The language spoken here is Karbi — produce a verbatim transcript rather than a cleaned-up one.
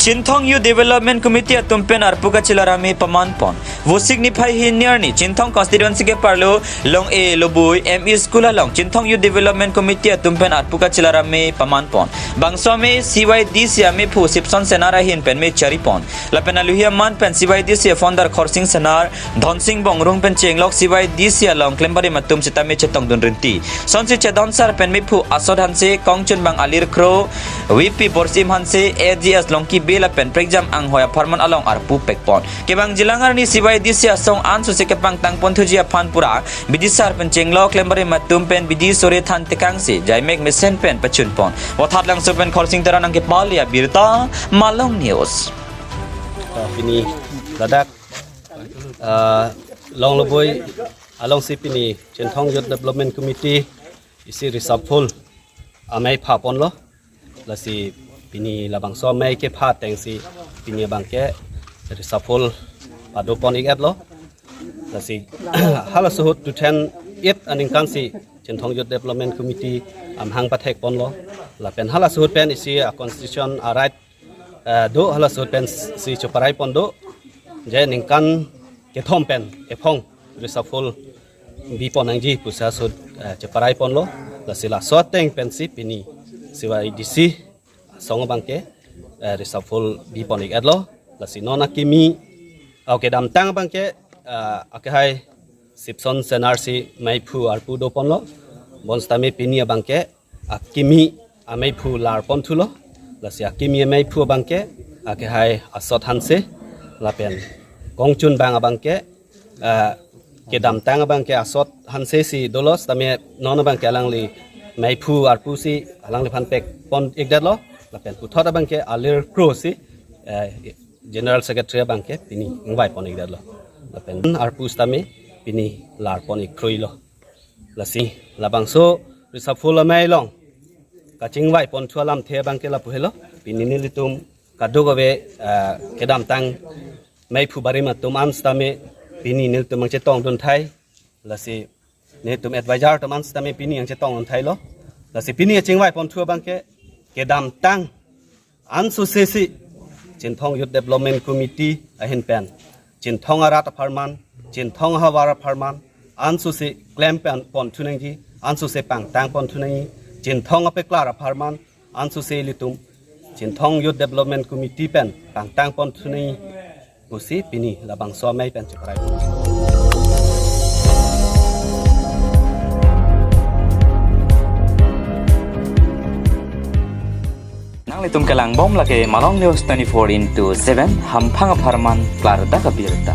Chinthong Youth Development Committee atum pen arpu kachelar amei paman pon. Vosik niphai hini arni Chinthong constituency keparlo Long-e Lobui M E School along Chinthong Youth Development Committee atum pen arpu kachelar amei paman pon. Bangso amei C Y D C ameiphu Sipson Senar ahin pen mei chari pon. Lapen aluhi aman pen C Y D C founder Khorsing Senar, Dhonsing Bongrung pen chenglok C Y D C along klembarim atum sitame chetongdun rinti. Sonsi chedon sar pen meiphu Asot Hanse, kongchunbang Alir Kro, V P Borsim Hanse, A G S Longki Bey lapen prekjam anghoi apharman along arpu pekpon. Kevangjilang arni C Y D C asong ansose kepangtang ponthuji aphan pura bidisar pen chenglok klembarim atum pen bidi sore than tekangsi jaimek mesen pen pachunpon. Vothatlangso pen Khorsing Teron nangkepale abirta, Malong News. Ah, pini ladak, ah, Long Lobui alongsi pini Chinthong Youth Development Committee isi reshuffle amei phaponlo. Lasi pini labangso amei kepha atengsi pini abangke reshuffle padopon ik-etlo. Lasi halaso ahut two thousand eight aningkansi Chinthong Youth Development Committee amahang pathekponlo. Lapen halaso ahut pen isi a constitution a right, eh, do, halaso ahut pensi cheparai pon do. Je ningkan kethom pen ephong reshuffle bipon nangji pusi halaso ahut, eh, cheparai ponlo. Lasi laso ateng pensi pini C Y D C asong abangke, eh, reshuffle bipon ik-etlo. Lasi non akimi, au kedamtang abangke, eh, akehai Sipson Senar si meiphu arpu doponlo. Bonsitame pini abangke akimi ameiphu lar ponthulo. Lasi akimi ameiphu abangke akehai Asot Hanse. Lapen kongchunbang abangke, ah, kedamtang abangke Asot Hanse si dolo, sitame non abangke alangli meiphu arpu si alangliphan pekpon ikdetlo. Lapen puthot abangke Alir Kro si, eh, General Secretary abangke pini ingvaipon ikdetlo. Lapen arpu sitame pini larpon ik kroilo. Lasi labangso reshuffle amei along kachingvai ponthu alamthe abangke lapu helo. Pini nelitum kadokave, eh, kedamtang meiphu barim atum an sitame pini nelitum nangchetongdun thai. Lasi nelitum advisor atum an sitame pini nangchetongdun thailo. Lasi pini kachingvai ponthu abangke kedamtang ansose si Chinthong Youth Development Committee ahin pen Chinthong arat apharman, Chinthong ahavar apharman, ansose klem pen ponthu nangji, ansose pangtang ponthu nangji, Chinthong apeklar apharman, ansose ilitum Chinthong Youth Development Committee pen pangtang ponthu nangji pusi pini labangso amei pen cheparai. Nanglitum kelangbom lake Malong News twenty-four into seven, hamphang apharman klardak abirta.